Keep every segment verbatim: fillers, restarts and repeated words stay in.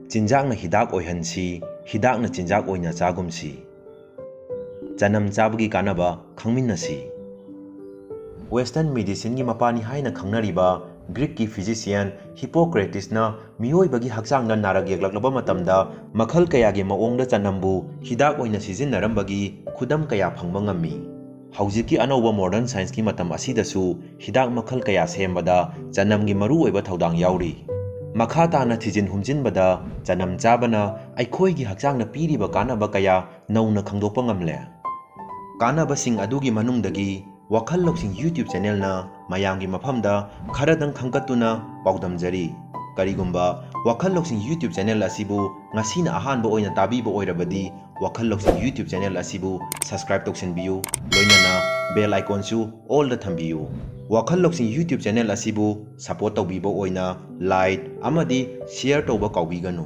ꯆꯤꯟꯖꯥꯛꯅ ꯍꯤꯗꯥꯛ ꯑꯣꯏꯍꯟꯁꯤ, ꯍꯤꯗꯥꯛꯅ ꯆꯤꯟꯖꯥꯛ ꯑꯣꯏꯅ ꯆꯥꯒꯨꯝꯁꯤ꯫ ꯆꯅꯝ ꯆꯥꯕꯒꯤ ꯀꯥꯟꯅꯕ ꯈꯪꯃꯤꯟꯅꯁꯤ꯫ Western medicineꯒꯤ ꯃꯄꯥꯅꯤ ꯍꯥꯏꯅ ꯈꯪꯅꯔꯤꯕ Greekꯀꯤ physician Hippocratesꯅ ꯃꯤꯑꯣꯏꯕꯒꯤ ꯍꯛꯆꯥꯡꯗ ꯅꯥꯔꯛ ꯌꯦꯛꯂꯛꯂꯕ ꯃꯇꯝꯗ ꯃꯈꯜ ꯀꯌꯥꯒꯤ ꯃꯑꯣꯡꯗ ꯆꯅꯝꯕꯨ ꯍꯤꯗꯥꯛ ꯑꯣꯏꯅ ꯁꯤꯖꯤꯟꯅꯔꯝꯕꯒꯤ ꯈꯨꯗꯝ ꯀꯌꯥ ꯐꯪꯕ ꯉꯝꯃꯤ꯫ ꯍꯧꯖꯤꯛꯀꯤ ꯑꯅꯧꯕ modern scienceꯀꯤ ꯃꯇꯝ ꯑꯁꯤꯗꯁꯨ ꯍꯤꯗꯥꯛ ꯃꯈꯜ ꯀꯌꯥ ꯁꯦꯝꯕꯗ ꯆꯅꯝꯒꯤ ꯃꯔꯨꯑꯣꯏꯕ ꯊꯧꯗꯥꯡ ꯌꯥꯎꯔꯤ꯫ ꯃꯈꯥ ꯇꯥꯅ ꯊꯤꯖꯤꯟ ꯍꯨꯝꯖꯤꯟꯕꯗ ꯆꯅꯝ ꯆꯥꯕꯅ ꯑꯩꯈꯣꯏꯒꯤ ꯍꯛꯆꯥꯡꯗ ꯄꯤꯔꯤꯕ ꯀꯥꯟꯅꯕ ꯀꯌꯥ ꯅꯧꯅ ꯈꯪꯗꯣꯛꯄ ꯉꯝꯂꯦ꯫ ꯀꯥꯟꯅꯕꯁꯤꯡ ꯑꯗꯨꯒꯤ ꯃꯅꯨꯡꯗꯒꯤ ꯋꯥꯈꯜ ꯂꯧꯁꯤꯡ YouTube channelꯅ ꯃꯌꯥꯝꯒꯤ ꯃꯐꯝꯗ ꯈꯔꯗꯪ ꯈꯟꯒꯠꯇꯨꯅ ꯄꯥꯎꯗꯝꯖꯔꯤ꯫ ꯀꯔꯤꯒꯨꯝꯕ ꯋꯥꯈꯜ ꯂꯧꯁꯤꯡ YouTube channel ꯑꯁꯤꯕꯨ ꯉꯁꯤꯅ ꯑꯍꯥꯟꯕ ꯑꯣꯏꯅ ꯇꯥꯕꯤꯕ ꯑꯣꯏꯔꯕꯗꯤ, ꯋꯥꯈꯜ ꯂꯧꯁꯤꯡ YouTube channel ꯑꯁꯤꯕꯨ subscribe ꯇꯧꯁꯤꯟꯕꯤꯌꯨ, ꯂꯣꯏꯅꯅ bell iconꯁꯨ allꯗ ꯊꯝꯕꯤꯌꯨ꯫ ꯋꯥꯈꯜ ꯂꯧꯁꯤꯡ YouTube channel ꯑꯁꯤꯕꯨ support ꯇꯧꯕꯤꯕ ꯑꯣꯏꯅ like ꯑꯃꯗꯤ share ꯇꯧꯕ ꯀꯥꯎꯕꯤꯒꯅꯨ꯫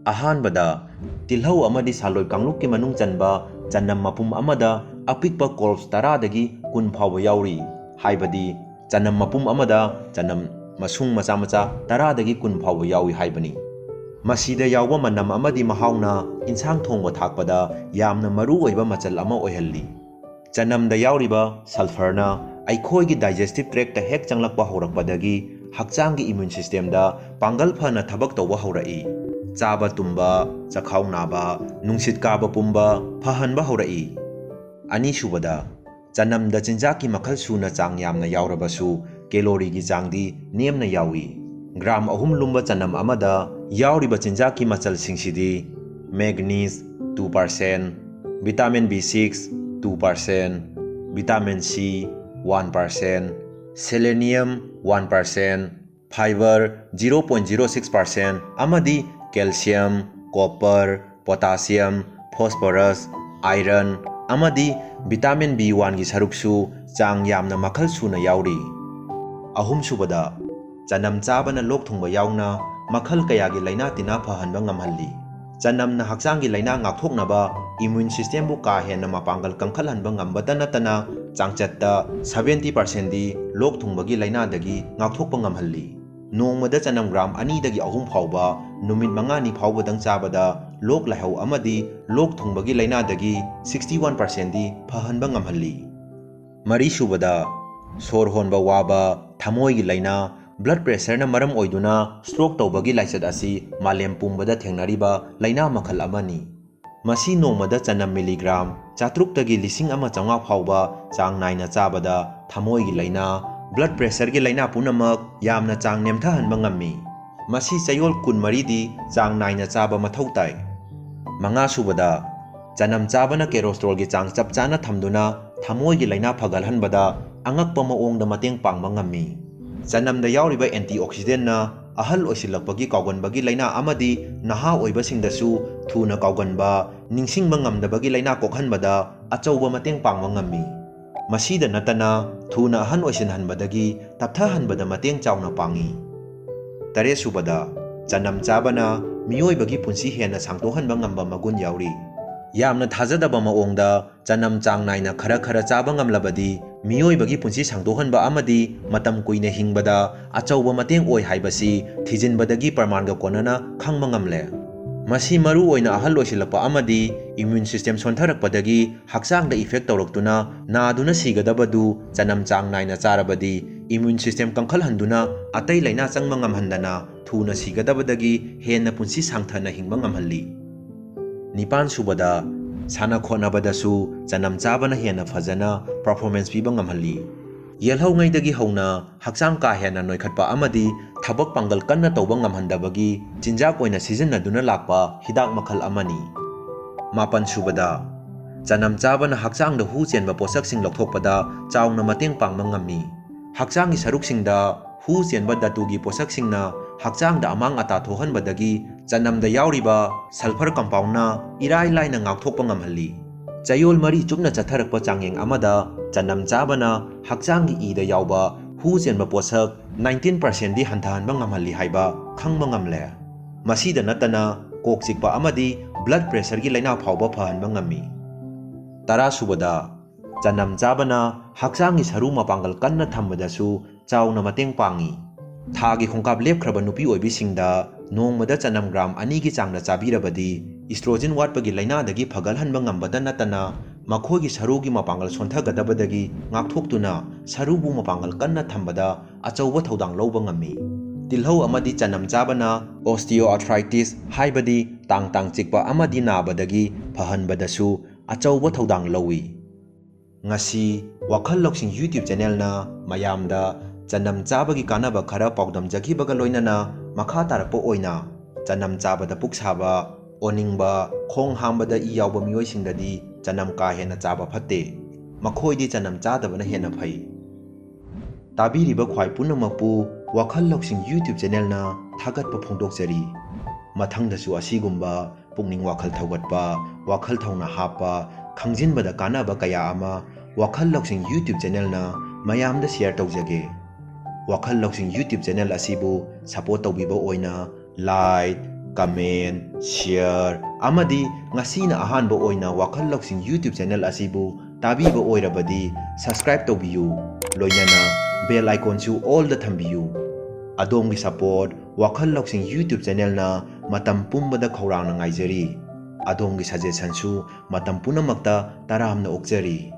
ꯑꯍꯥꯟꯕꯗ, ꯇꯤꯜꯍꯧ ꯑꯃꯗꯤ ꯁꯥꯂꯣꯏ ꯀꯥꯡꯂꯨꯞꯀꯤ ꯃꯅꯨꯡ ꯆꯟꯕ ꯆꯅꯝ ꯃꯄꯨꯝ ꯑꯃꯗ ꯑꯄꯤꯛꯄ cloves ꯇꯔꯥꯗꯒꯤ ꯀꯨꯟ ꯐꯥꯎꯕ ꯌꯥꯎꯔꯤ, ꯍꯥꯏꯕꯗꯤ ꯆꯅꯝ ꯃꯄꯨꯝ ꯑꯃꯗ ꯆꯅꯝ ꯃꯁꯨꯡ ꯃꯆꯥ ꯃꯆꯥ ꯇꯔꯥꯗꯒꯤ ꯀꯨꯟ ꯐꯥꯎꯕ ꯌꯥꯎꯏ ꯍꯥꯏꯕꯅꯤ꯫ ꯃꯁꯤꯗ ꯌꯥꯎꯕ ꯃꯅꯝ ꯑꯃꯗꯤ ꯃꯍꯥꯎꯅ ꯏꯟꯁꯥꯡ ꯊꯣꯡꯕ ꯊꯥꯛꯄꯗ ꯌꯥꯝꯅ ꯃꯔꯨ ꯑꯣꯏꯕ ꯃꯆꯜ ꯑꯃ ꯑꯣꯏꯍꯜꯂꯤ꯫ ꯆꯅꯝꯗ ꯌꯥꯎꯔꯤꯕ sulphurꯅ ꯑꯩꯈꯣꯏꯒꯤ digestive tractꯇ ꯍꯦꯛ ꯆꯪꯂꯛꯄ ꯍꯧꯔꯛꯄꯗꯒꯤ ꯍꯛꯆꯥꯡꯒꯤ immune systemꯗ ꯄꯥꯡꯒꯜ ꯐꯅ ꯊꯕꯛ ꯇꯧꯕ ꯍꯧꯔꯛꯏ꯫ ꯆꯥꯕ ꯇꯨꯝꯕ, ꯆꯈꯥꯎ ꯅꯥꯕ, ꯅꯨꯡꯁꯤꯠ ꯀꯥꯕ ꯄꯨꯝꯕ ꯐꯍꯟꯕ ꯍꯧꯔꯛꯏ꯫ ꯑꯅꯤꯁꯨꯕꯗ, ꯆꯅꯝꯗ ꯆꯤꯟꯖꯥꯛꯀꯤ ꯃꯈꯜ ꯁꯨꯅ ꯆꯥꯡ ꯌꯥꯝꯅ ꯌꯥꯎꯔꯕꯁꯨ, calorie ꯒꯤ ꯆꯥꯡꯗꯤ ꯅꯦꯝꯅ ꯌꯥꯎꯏ꯫ Gram ꯑꯍꯨꯝ ꯂꯨꯝꯕ ꯆꯅꯝ ꯑꯃꯗ ꯌꯥꯎꯔꯤꯕ ꯆꯤꯟꯖꯥꯛꯀꯤ ꯃꯆꯜꯁꯤꯡꯁꯤꯗꯤ: magnesium two percent, vitamin B six two percent, vitamin C one percent, selenium one percent, fiber zero point zero six percent ꯑꯃꯗꯤ calcium, copper, potassium, phosphorus, iron ꯑꯃꯗꯤ vitamin B one ꯒꯤ ꯁꯔꯨꯛꯁꯨ ꯆꯥꯡ ꯌꯥꯝꯅ ꯃꯈꯜ ꯁꯨꯅ ꯌꯥꯎꯔꯤ꯫ ꯑꯍꯨꯝꯁꯨꯕꯗ, ꯆꯅꯝ ꯆꯥꯕꯅ ꯂꯣꯛ ꯊꯨꯡꯕ ꯌꯥꯎꯅ ꯃꯈꯜ ꯀꯌꯥꯒꯤ ꯂꯥꯏꯅꯥ ꯇꯤꯟꯅꯥ ꯐꯍꯟꯕ ꯉꯝꯍꯜꯂꯤ꯫ ꯆꯅꯝꯅ ꯍꯛꯆꯥꯡꯒꯤ ꯂꯥꯏꯅꯥ ꯉꯥꯛꯊꯣꯛꯅꯕ immune system ꯕꯨ ꯀꯥ ꯍꯦꯟꯅ ꯃꯄꯥꯡꯒꯜ ꯀꯟꯈꯠꯍꯟꯕ ꯉꯝꯕꯇ ꯅꯠꯇꯅ, ꯆꯥꯡꯆꯠꯇ seventy percent ꯗꯤ ꯂꯣꯛ ꯊꯨꯡꯕꯒꯤ ꯂꯥꯏꯅꯥꯗꯒꯤ ꯉꯥꯛꯊꯣꯛꯄ ꯉꯝꯍꯜꯂꯤ꯫ ꯅꯣꯡꯃꯗ ꯆꯅꯝ ꯒ꯭ꯔꯥꯝ ꯑꯅꯤꯗꯒꯤ ꯑꯍꯨꯝ ꯐꯥꯎꯕ ꯅꯨꯃꯤꯠ ꯃꯉꯥꯅꯤ ꯐꯥꯎꯕꯗꯪ ꯆꯥꯕꯗ ꯂꯣꯛ ꯂꯥꯏꯍꯧ ꯑꯃꯗꯤ ꯂꯣꯛ ꯊꯨꯡꯕꯒꯤ ꯂꯥꯏꯅꯥꯗꯒꯤ sixty one percent ꯗꯤ ꯐꯍꯟꯕ ꯉꯝꯍꯜꯂꯤ꯫ ꯃꯔꯤꯁꯨꯕꯗ, ꯁꯣꯔ ꯍꯣꯟꯕ ꯋꯥꯕ, ꯊꯃꯣꯏꯒꯤ ꯂꯥꯏꯅꯥ, blood pressure ꯅ ꯃꯔꯝ ꯑꯣꯏꯗꯨꯅ stroke ꯇꯧꯕꯒꯤ ꯂꯥꯏꯆꯠ ꯑꯁꯤ ꯃꯥꯂꯦꯝ ꯄꯨꯝꯕꯗ ꯊꯦꯡꯅꯔꯤꯕ ꯂꯥꯏꯅꯥ ꯃꯈꯜ ꯑꯃꯅꯤ꯫ ꯃꯁꯤ ꯅꯣꯡꯃꯗ ꯆꯅꯝ ꯃꯤꯂꯤꯒ꯭ꯔꯥꯝ ꯆꯥꯇ꯭ꯔꯨꯛꯇꯒꯤ ꯂꯤꯁꯤꯡ ꯑꯃ ꯆꯥꯝꯃꯉꯥ ꯐꯥꯎꯕ ꯆꯥꯡ ꯅꯥꯏꯅ ꯆꯥꯕꯗ ꯊꯃꯣꯏꯒꯤ ꯂꯥꯏꯅꯥ, blood pressure ꯒꯤ ꯂꯥꯏꯅꯥ ꯄꯨꯝꯅꯃꯛ ꯌꯥꯝꯅ ꯆꯥꯡ ꯅꯦꯝꯊꯍꯟꯕ ꯉꯝꯃꯤ꯫ ꯃꯁꯤ ꯆꯌꯣꯜ ꯀꯨꯟꯃꯔꯤꯗꯤ ꯆꯥꯡ ꯅꯥꯏꯅ ꯆꯥꯕ ꯃꯊꯧ ꯇꯥꯏ꯫ ꯃꯉꯥꯁꯨꯕꯗ, ꯆꯅꯝ ꯆꯥꯕꯅ cholesterol ꯒꯤ ꯆꯥꯡ ꯆꯞ ꯆꯥꯅ ꯊꯝꯗꯨꯅ ꯊꯃꯣꯏꯒꯤ ꯂꯥꯏꯅꯥ ꯐꯒꯠꯍꯟꯕꯗ ꯑꯉꯛꯄ ꯃꯑꯣꯡꯗ ꯃꯇꯦꯡ ꯄꯥꯡꯕ ꯉꯝꯃꯤ꯫ ꯆꯅꯝꯗ ꯌꯥꯎꯔꯤꯕ antioxidant ꯅ ꯑꯍꯜ ꯑꯣꯏꯁꯤꯜꯂꯛꯄꯒꯤ ꯀꯥꯎꯒꯟꯕꯒꯤ ꯂꯥꯏꯅꯥ ꯑꯃꯗꯤ ꯅꯍꯥ ꯑꯣꯏꯕꯁꯤꯡꯗꯁꯨ ꯊꯨꯅ ꯀꯥꯎꯒꯟꯕ, ꯅꯤꯡꯁꯤꯡꯕ ꯉꯝꯗꯕꯒꯤ ꯂꯥꯏꯅꯥ ꯀꯣꯛꯍꯟꯕꯗ ꯑꯆꯧꯕ ꯃꯇꯦꯡ ꯄꯥꯡꯕ ꯉꯝꯃꯤ꯫ ꯃꯁꯤꯗ ꯅꯠꯇꯅ ꯊꯨꯅ ꯑꯍꯟ ꯑꯣꯏꯁꯤꯟꯍꯟꯕꯗꯒꯤ ꯇꯞꯊꯍꯟꯕꯗ ꯃꯇꯦꯡ ꯆꯥꯎꯅ ꯄꯥꯡꯏ꯫ ꯇꯔꯦꯠꯁꯨꯕꯗ, ꯆꯅꯝ ꯆꯥꯕꯅ ꯃꯤꯑꯣꯏꯕꯒꯤ ꯄꯨꯟꯁꯤ ꯍꯦꯟꯅ ꯁꯥꯡꯗꯣꯛꯍꯟꯕ ꯉꯝꯕ ꯃꯒꯨꯟ ꯌꯥꯎꯔꯤ꯫ ꯌꯥꯝꯅ ꯊꯥꯖꯗꯕ ꯃꯑꯣꯡꯗ ꯆꯅꯝ ꯆꯥꯡ ꯅꯥꯏꯅ ꯈꯔ ꯈꯔ ꯆꯥꯕ ꯉꯝꯂꯕꯗꯤ ꯃꯤꯑꯣꯏꯕꯒꯤ ꯄꯨꯟꯁꯤ ꯁꯥꯡꯗꯣꯛꯍꯟꯕ ꯑꯃꯗꯤ ꯃꯇꯝ ꯀꯨꯏꯅ ꯍꯤꯡꯕꯗ ꯑꯆꯧꯕ ꯃꯇꯦꯡ ꯑꯣꯏ ꯍꯥꯏꯕꯁꯤ ꯊꯤꯖꯤꯟꯕꯗꯒꯤ ꯄ꯭ꯔꯃꯥꯟꯒ ꯀꯣꯟꯅꯅ ꯈꯪꯕ ꯉꯝꯂꯦ꯫ ꯃꯁꯤ ꯃꯔꯨ ꯑꯣꯏꯅ ꯑꯍꯜ ꯑꯣꯏꯁꯤꯜꯂꯛꯄ ꯑꯃꯗꯤ immune system ꯁꯣꯟꯊꯔꯛꯄꯗꯒꯤ ꯍꯛꯆꯥꯡꯗ effect ꯇꯧꯔꯛꯇꯨꯅ ꯅꯥꯗꯨꯅ ꯁꯤꯒꯗꯕꯗꯨ ꯆꯅꯝ ꯆꯥꯡ ꯅꯥꯏꯅ ꯆꯥꯔꯕꯗꯤ immune system ꯀꯟꯈꯠꯍꯟꯗꯨꯅ ꯑꯇꯩ ꯂꯥꯏꯅꯥ ꯆꯪꯕ ꯉꯝꯍꯟꯗꯅ ꯊꯨꯅ ꯁꯤꯒꯗꯕꯗꯒꯤ ꯍꯦꯟꯅ ꯄꯨꯟꯁꯤ ꯁꯥꯡꯊꯅ ꯍꯤꯡꯕ ꯉꯝꯍꯜꯂꯤ꯫ ꯅꯤꯄꯥꯟ ꯁꯨꯕꯗ, ꯁꯥꯟꯅ ꯈꯣꯠꯅꯕꯗꯁꯨ ꯆꯅꯝ ꯆꯥꯕꯅ ꯍꯦꯟꯅ ꯐꯖꯅ performance ꯄꯤꯕ ꯉꯝꯍꯜꯂꯤ꯫ ꯌꯦꯜꯍꯧꯉꯩꯗꯒꯤ ꯍꯧꯅ ꯍꯛꯆꯥꯡ ꯀꯥ ꯍꯦꯟꯅ ꯅꯣꯏꯈꯠꯄ ꯑꯃꯗꯤ ꯊꯕꯛ ꯄꯥꯡꯒꯜ ꯀꯟꯅ ꯇꯧꯕ ꯉꯝꯍꯟꯗꯕꯒꯤ ꯆꯤꯟꯖꯥꯛ ꯑꯣꯏꯅ ꯁꯤꯖꯤꯟꯅꯗꯨꯅ ꯂꯥꯛꯄ ꯍꯤꯗꯥꯛ ꯃꯈꯜ ꯑꯃꯅꯤ꯫ ꯃꯥꯄꯟ ꯁꯨꯕꯗ, ꯆꯅꯝ ꯆꯥꯕꯅ ꯍꯛꯆꯥꯡꯗ ꯍꯨ ꯆꯦꯟꯕ ꯄꯣꯠꯁꯛꯁꯤꯡ ꯂꯧꯊꯣꯛꯄꯗ ꯆꯥꯎꯅ ꯃꯇꯦꯡ ꯄꯥꯡꯕ ꯉꯝꯃꯤ꯫ ꯍꯛꯆꯥꯡꯒꯤ ꯁꯔꯨꯛꯁꯤꯡꯗ ꯍꯨ ꯆꯦꯟꯕ ꯙꯥꯇꯨꯒꯤ ꯄꯣꯠꯁꯛꯁꯤꯡꯅ ꯍꯛꯆꯥꯡꯗ ꯑꯃꯥꯡ ꯑꯇꯥ ꯊꯣꯛꯍꯟꯕꯗꯒꯤ ꯆꯅꯝꯗ ꯌꯥꯎꯔꯤꯕ sulphur compound ꯅ ꯏꯔꯥꯏ ꯂꯥꯏꯅ ꯉꯥꯛꯊꯣꯛꯄ ꯉꯝꯍꯜꯂꯤ꯫ ꯆꯌꯣꯜ ꯃꯔꯤ ꯆꯨꯞꯅ ꯆꯠꯊꯔꯛꯄ ꯆꯥꯡꯌꯦꯡ ꯑꯃꯗ ꯆꯅꯝ ꯆꯥꯕꯅ ꯍꯛꯆꯥꯡꯒꯤ ꯏꯗ ꯌꯥꯎꯕ ꯍꯨ ꯆꯦꯟꯕ ꯄꯣꯠꯁꯛ nineteen percent ꯗꯤ ꯍꯟꯊꯍꯟꯕ ꯉꯝꯍꯜꯂꯤ ꯍꯥꯏꯕ ꯈꯪꯕ ꯉꯝꯂꯦ꯫ ꯃꯁꯤꯗ ꯅꯠꯇꯅ ꯀꯣꯛ ꯆꯤꯛꯄ ꯑꯃꯗꯤ blood pressure ꯒꯤ ꯂꯥꯏꯅꯥ ꯐꯥꯎꯕ ꯐꯍꯟꯕ ꯉꯝꯃꯤ꯫ ꯇꯔꯥ ꯁꯨꯕꯗ, ꯆꯅꯝ ꯆꯥꯕꯅ ꯍꯛꯆꯥꯡꯒꯤ ꯁꯔꯨ ꯃꯄꯥꯡꯒꯜ ꯀꯟꯅ ꯊꯝꯕꯗꯁꯨ ꯆꯥꯎꯅ ꯃꯇꯦꯡ ꯄꯥꯡꯏ꯫ ꯊꯥꯒꯤ ꯈꯣꯡꯀꯥꯞ ꯂꯦꯞꯈ꯭ꯔꯕ ꯅꯨꯄꯤ ꯑꯣꯏꯕꯤꯁꯤꯡꯗ ꯅꯣꯡꯃꯗ ꯆꯅꯝ ꯒ꯭ꯔꯥꯝ ꯑꯅꯤꯒꯤ ꯆꯥꯡꯗ ꯆꯥꯕꯤꯔꯕꯗꯤ ꯏꯁꯇ꯭ꯔꯣꯖꯤꯟ ꯋꯥꯠꯄꯒꯤ ꯂꯥꯏꯅꯥꯗꯒꯤ ꯐꯒꯠꯍꯟꯕ ꯉꯝꯕꯗ ꯅꯠꯇꯅ ꯃꯈꯣꯏꯒꯤ ꯁꯔꯨꯒꯤ ꯃꯄꯥꯡꯒꯜ ꯁꯣꯟꯊꯒꯗꯕꯗꯒꯤ ꯉꯥꯛꯊꯣꯛꯇꯨꯅ ꯁꯔꯨꯕꯨ ꯃꯄꯥꯡꯒꯜ ꯀꯟꯅ ꯊꯝꯕꯗ ꯑꯆꯧꯕ ꯊꯧꯗꯥꯡ ꯂꯧꯕ ꯉꯝꯃꯤ꯫ ꯇꯤꯜꯍꯧ ꯑꯃꯗꯤ ꯆꯅꯝ ꯆꯥꯕꯅ osteoarthritis ꯍꯥꯏꯕꯗꯤ ꯇꯥꯡ ꯇꯥꯡ ꯆꯤꯛꯄ ꯑꯃꯗꯤ ꯅꯥꯕꯗꯒꯤ ꯐꯍꯟꯕꯗꯁꯨ ꯑꯆꯧꯕ ꯊꯧꯗꯥꯡ ꯂꯧꯏ꯫ ꯉꯁꯤ ꯋꯥꯈꯜ ꯂꯧꯁꯤꯡ YouTube ꯆꯦꯅꯦꯜꯅ ꯃꯌꯥꯝꯗ ꯆꯅꯝ ꯆꯥꯕꯒꯤ ꯀꯥꯟꯅꯕ ꯈꯔ ꯄꯥꯎꯗꯝꯖꯈꯤꯕꯒ ꯂꯣꯏꯅꯅ ꯃꯈꯥ ꯇꯥꯔꯛꯄ ꯑꯣꯏꯅ ꯆꯅꯝ ꯆꯥꯕꯗ ꯄꯨꯛ ꯁꯥꯕ, ꯑꯣꯅꯤꯡꯕ, ꯈꯣꯡ ꯍꯥꯝꯕꯗ ꯏ ꯌꯥꯎꯕ ꯃꯤꯑꯣꯏꯁꯤꯡꯗꯗꯤ ꯆꯅꯝ ꯀꯥ ꯍꯦꯟꯅ ꯆꯥꯕ ꯐꯠꯇꯦ꯫ ꯃꯈꯣꯏꯗꯤ ꯆꯅꯝ ꯆꯥꯗꯕꯅ ꯍꯦꯟꯅ ꯐꯩ꯫ ꯇꯥꯕꯤꯔꯤꯕ ꯈ꯭ꯋꯥꯏ ꯄꯨꯝꯅꯃꯛꯄꯨ ꯋꯥꯈꯜ ꯂꯧꯁꯤꯡ YouTube ꯆꯦꯅꯦꯜꯅ ꯊꯥꯒꯠꯄ ꯐꯣꯡꯗꯣꯛꯆꯔꯤ꯫ ꯃꯊꯪꯗꯁꯨ ꯑꯁꯤꯒꯨꯝꯕ ꯄꯨꯛꯅꯤꯡ ꯋꯥꯈꯜ ꯊꯧꯒꯠꯄ, ꯋꯥꯈꯜ ꯊꯧꯅꯥ ꯍꯥꯞꯄ, ꯈꯪꯖꯤꯟꯕꯗ ꯀꯥꯟꯅꯕ ꯀꯌꯥ ꯑꯃ ꯋꯥꯈꯜ ꯂꯧꯁꯤꯡ YouTube ꯆꯦꯅꯦꯜꯅ ꯃꯌꯥꯝꯗ ꯁꯤꯌꯔ ꯇꯧꯖꯒꯦ꯫ ꯋꯥꯈꯜ ꯂꯧꯁꯤꯡ YouTube ꯆꯦꯅꯦꯜ ꯑꯁꯤꯕꯨ ꯁꯄꯣꯔꯠ ꯇꯧꯕꯤꯕ ꯑꯣꯏꯅ ꯂꯥꯏꯛ, ꯀꯃꯦꯟ, ꯁꯤꯌꯔ ꯑꯃꯗꯤ ꯉꯁꯤꯅ ꯑꯍꯥꯟꯕ ꯑꯣꯏꯅ ꯋꯥꯈꯜ ꯂꯧꯁꯤꯡ YouTube ꯆꯦꯅꯦꯜ ꯑꯁꯤꯕꯨ ꯇꯥꯕꯤꯕ ꯑꯣꯏꯔꯕꯗꯤ ꯁꯕꯁꯀ꯭ꯔꯥꯏꯕ ꯇꯧꯕꯤꯌꯨ, ꯂꯣꯏꯅꯅ ꯕꯦꯜ ꯑꯥꯏꯀꯣꯟꯁꯨ ꯑꯣꯜꯗ ꯊꯝꯕꯤꯌꯨ꯫ ꯑꯗꯣꯝꯒꯤ ꯁꯄꯣꯔꯠ ꯋꯥꯈꯜ ꯂꯧꯁꯤꯡ YouTube ꯆꯦꯅꯦꯜꯅ ꯃꯇꯝ ꯄꯨꯝꯕꯗ ꯈꯧꯔꯥꯡꯅ ꯉꯥꯏꯖꯔꯤ꯫ ꯑꯗꯣꯝꯒꯤ ꯁꯖꯦꯁꯟꯁꯨ ꯃꯇꯝ ꯄꯨꯝꯅꯃꯛꯇ ꯇꯔꯥꯝꯅ ꯑꯣꯛꯆꯔꯤ꯫